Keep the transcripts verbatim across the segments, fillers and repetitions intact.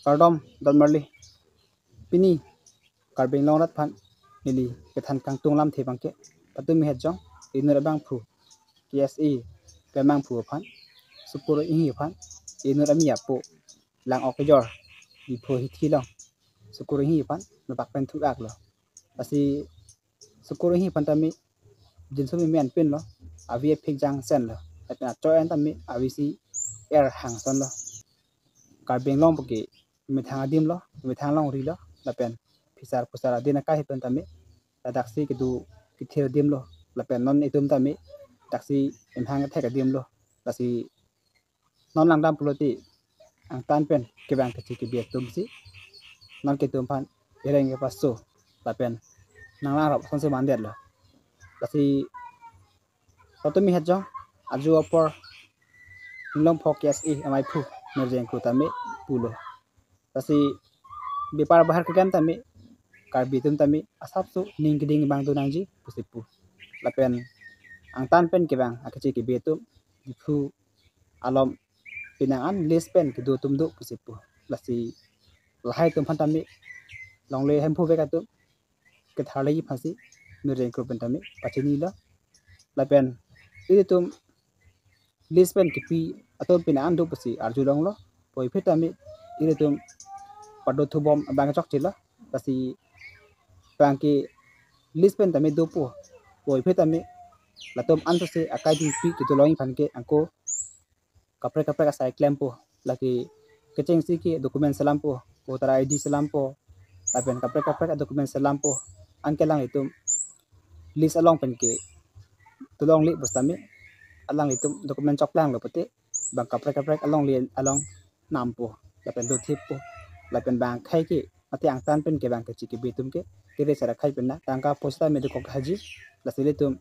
Kardom, don marli. Pini Karbi Anglong arat aphan neli kethan kangtung alamthe abangke, patumi het jong inut abangphu, K S A klemangphu aphan, Sukur Enghi aphan, inut ami apo, lang-ok kejor, Diphu hithi along, Sukur Enghi aphan nangpak pen thu-ak lo. Lasi Sukur Enghi aphan tame jinso meme anpin lo, avi aphik jangsen lo, lapen acho-en tame avi si er hangson lo. Karbi Anglong puke methang adim lo, methang longri lo, lapen phisar phusar adin akai atum tame ladaksi kedo kethir adim lo, lapen non itum tame daksi emhang kethek adim lo. Lasi non langdam pulote angtan pen kevang kechi kebi atum si non ke itum aphan ereng kepaso lapen nanglangrap asonsi mandetlo. Lasi patumi het jong ajo apor Inglongpho K S A amaiphu Mirjeng Kro tame pulo. Lasi bepar bahar keklem tame Karbi atum tame asapso ning keding abang do nangji pusi pu. Lapen angtan pen kevang akechi kebi atum Diphu along penang an list pen kedo atum do pusi pu. Lasi lahai atum aphan tame longle hemphu vek atum ketharliji aphansi Mirjeng Kro pen tame pachini lo. Lapen ilitum list pen kepi atum penang an do pusi arjulong lo. Puvoiphit tame ilitum pado thubom abang chokche lo. Lasi abangke list pen tame dopo. Puvoiphit tame latum ansose akai dingpi kedo longji aphan ke angko kaprek kaprek asai klempo. Lake kechengsi ke document selampo, voter I D selampo, lapen kaprek kaprek document selampo. Anke alanglitum list along pen kedo longle pusitame alanglitum document choklang lo pute bang kaprek kaprek alongle along nampo lapen dothippo. Lapen bang akhei ke mate angtan pen kevang kechi kebi atum ke kere sera khai pen na tangka poisa tame dokok haji. Lasi ilitum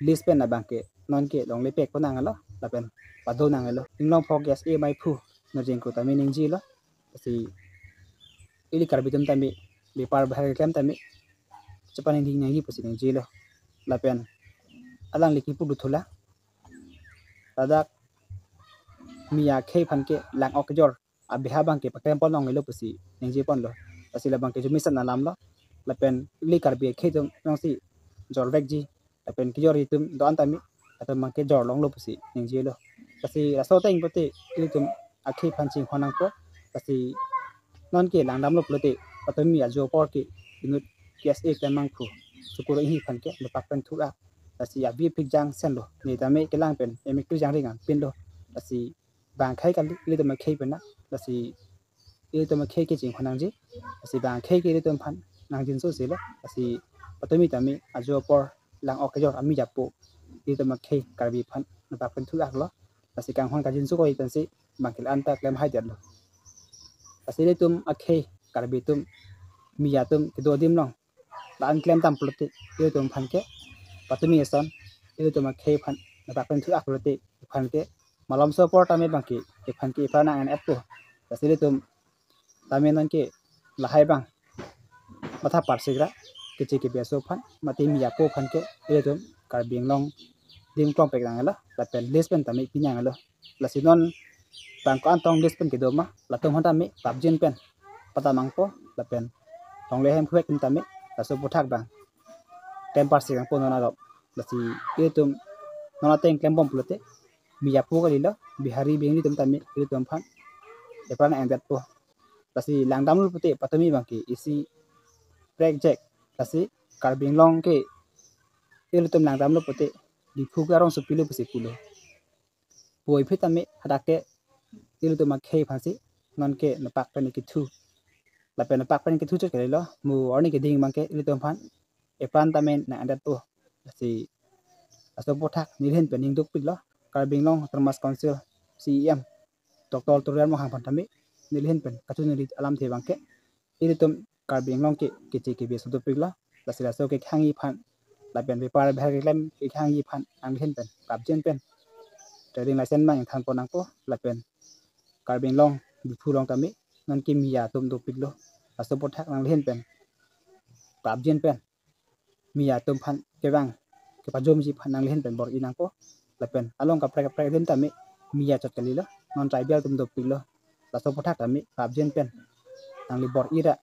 list pen abangke non ke longle pek ponang lo lapen pado nang lo. Inglongpho K S A amaiphu Mirjeng Kro tame ningje lo. Lasi ili Karbi atum tame bepar bahar keklem tame chepaningding nangji pusi ningje lo. Lapen alangli kipu duthu la, ladak Miya akhei aphan ke lang-ok kejor abiha abangke paklem pon longle lo pusi ningje ponlo. Lasi labangke jumisen alam lo. Lapen ili Karbi akhei atum jongsi jor vekji lapen kejorji atum do-an tame latum abangke jor longlo pusi ningje lo. Lasi laso ateng pute ilitum akhei aphan chinghon nangpo. Lasi non ke langdam lo pulote patumi ajo apor ke inut K S A klemangphu Sukur Enghi aphan ke nangpak pen thu-ak. Lasi avi aphik jangsen lo, ne tame kelang pen emekri jangring anpin lo. Lasi bang akhei kali, ilitum akhei pen na. Lasi ilitum akhei ke chinghon nangji. Lasi bang akhei ke ilitum aphan nangjinsose lo. Lasi patumi tame ajo apor lang-ok kejor ami apo ilitum akhei Karbi aphan nangpak pen thu-ak lo. Lasi kanghon kangjinso ko ipensi bangke la-an ta klem haidetlo. Lasi ilitum akhei Karbi atum Miya atum kedo adim along la-an klem tam pulote ilitum aphan ke patumi ason ilitum akhei aphan nangpak pen thu-ak pulote iphan ke malomso apor tame abangke iphan ke ipran nang-en-etpo. Lasi ilitum tame non ke lahai abang matha parsikra kechi kebi aso aphan mate Miya apo aphan ke ilitum Karbi Anglong adim klongpek nang lo lapen list pen tame pi nang lo. Lasi non bang ko-an tong list pen kedo ma latum aphan tame prapjin pen pata mangpo lapen longle hemphu vek atum tame laso aphuthak bang klem parsik nangpo non arop. Lasi ilitum non ateng klembom pulote Miya apo kali lo, Bihari Bengali atum tame ilitum aphan ipran nang-en-etpo. Lasi langdam lo pute patumi abangke isi prekjak. Lasi Karbi Anglong ke ilitum langdam lo pute Diphu ke arongsopi lo pusi pulo. Puvoiphit tame hadak ke ilitum akhei aphansi non ke nangpak pen kethu. Lapen nangpak pen kethu chot kali lo, mo arni keding abangke ilitum aphan ipran tame nang-en-etpo. Lasi laso aphuthak neli ahin pen ning dukpik lo, Karbi Anglong Autonomous Council C E M Doctor Tuliram Ronghang aphan tame neli ahin pen kachiningri alamthe abangke ilitum Karbi Anglong ke kechi kebi aso dopik lo. Lasi laso kekhangji aphan lapen bepar bahar keklem kekhangji aphan nangli ahin pen prapjin pen trading license mang than pon nangpo lapen Karbi Anglong Diphu along tame non ke Miya atum dopik lo. Laso aphuthak nangli ahin pen prapjin pen Miya atum aphan kevang kepajomji aphan nangli ahin pen bor-i nangpo. Lapen along kaprek kaprek adim tame Miya chot kali lo, non tribal atum dopik lo. Laso aphuthak tame prapjin pen nangli bor-ira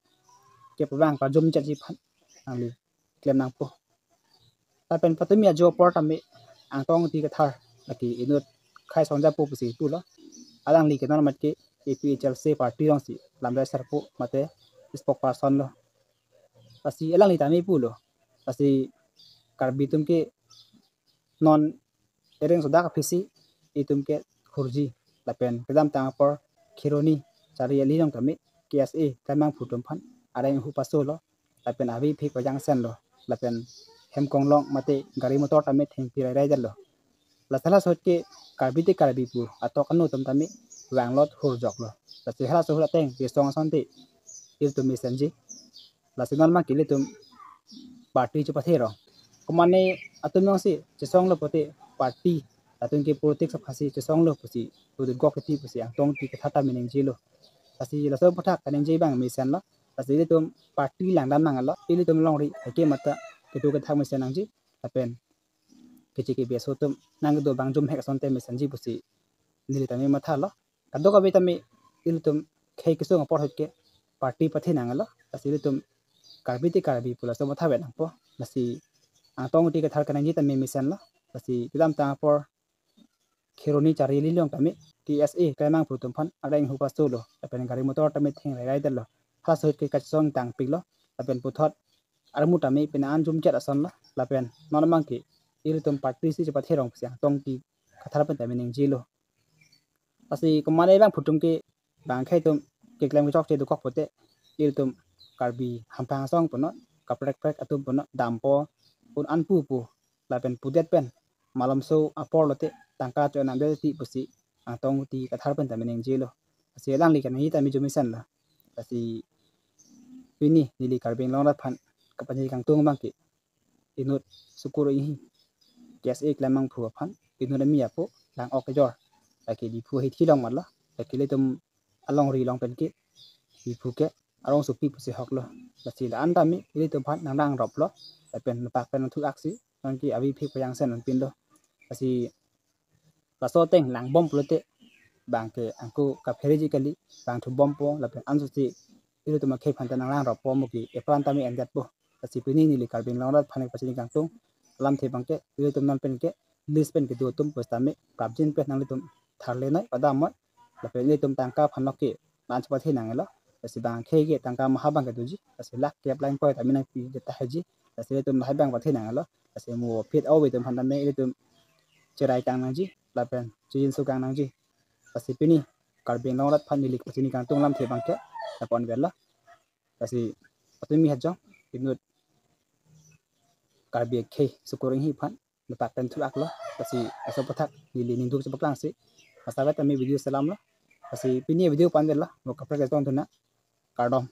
kepavang pajumchetji aphan nangli klem nangpo. Lapen patumi ajo apor tame Angtong Ingti Kathar lake inut khei songjapo pusi pulo. Alangli ke non mat ke A P H L C party alongsi lamjai sarpo mate spokesperson lo. Lasi alangli tame pulo. Lasi Karbi atum ke non ereng sodak aphisi itum ke hurji lapen kedamtang apor Kheroni Chariali along tame K S A klemangphu atum aphan areng hu pasolo lapen avi phik pajangsen lo lapen hem konglong mate gari motor tame thengpi rairai detlo. Lasi halaso ahut ke Karbi te Karbi pu atok anu atum tame vanglot hurjoklo. Lasi halaso ahut ateng kesong asonte ilitum mesenji. Lasi non abang ke ilitum party chepathe rong. Komane atum alongsi chesonglo pote party atum ke politics aphasi chesonglo pusi pudut gok kiti pusi Angtong Ingti Kathar tame ningjelo. Lasi laso aphuthak kaningje abang mesenlo. Lasi ilitum party langdam nanglo. Ilitum longri hake mata kedo kethak mesen nangji. Lapen keche kebi aso atum nangdo abang jumhek asonte mesenji pusi neli tame mathalo. Kadokave tame ilitum khei kesung apor ahut ke party pathe nanglo. Lasi ilitum Karbi te Karbi pu laso matha vet nangpo. Lasi Angtong Ingti Kathar kaningje tame mesenlo. Lasi kedamtang apor Kheroni Chariali along tame K S A klemangphu atum aphan areng hu pasolo lapen gari motor tame thengrairai detlo. Halaso ahut ke kachesong tangpiklo lapen puthot armu tame pina an jumchet asonlo lapen non abang ke ilitum party si chepathe rong pusi Angtong Ingti Kathar pen tame ningjelo. Lasi komane abangphu atum ke bang khei atum keklem kechokche dokok pote ilitum Karbi hamphang asong punon, kaprek prek atum punon, dampo un anpu pu lapen pudet pen malomso apor lote tangka cho-en namdet ti pusi Angtong Ingti Kathar pen tame ningjelo. Lasi alangli kaningje tame jo mesenlo. Lasi pini neli Karbi Anglong Rat aphan kapaningje kangtung abang ke inut Sukur Enghi, K S A klemangphu aphan inut ami apo lang ok kejor. Lake Diphu ahithi along matlo. Lake ilitum alongri along pen ke Diphu ke arongsopi pusi hoklo. Lasi la-an tame ilitum aphan nangrang roplo. Lapen nepak pen thu aksi non ke avi phik pajangsen nangpinlo. Lasi laso ateng langbom pulote bang ke angko kapheriji kali, bang thubompo lapen ansosi ilitum akhei aphan ta nangrang roppo mo ke epran tame endetpo. Lasi pini neli Karbi Anglong Rat aphan pachini kangtung alamthe abang ke ilitum non pen ke list pen kedo atum pusitame prapjin pen nanglitum tharle noi padam noi. Lapen ilitum tangka aphan nok ke non chepathe nanglo. Lasi bang khei ke tangka maha abang kedoji. Lasi lakh kep lang poi tame nangpidet tahai ji. Lasi ilitum lahai abang pathe nanglo. Lasi mo phit ove atum aphan tame ilitum cherai kang nangji lapen chijinso kang nangji. Lasi pini Karbi Anglong Rat aphan neli pachini kangtung alamthe abang ke lapu-an vetlo. Lasi patumi hajong inut Karbi akhei Sukur Enghi aphan nepak pen thu aklo. Lasi laso aphuthak neli ningduk chepaklangsi masa vet tame video selamlo. Lasi pini video pu-an vetlo, mo kaprek ketong tuna. Kardom.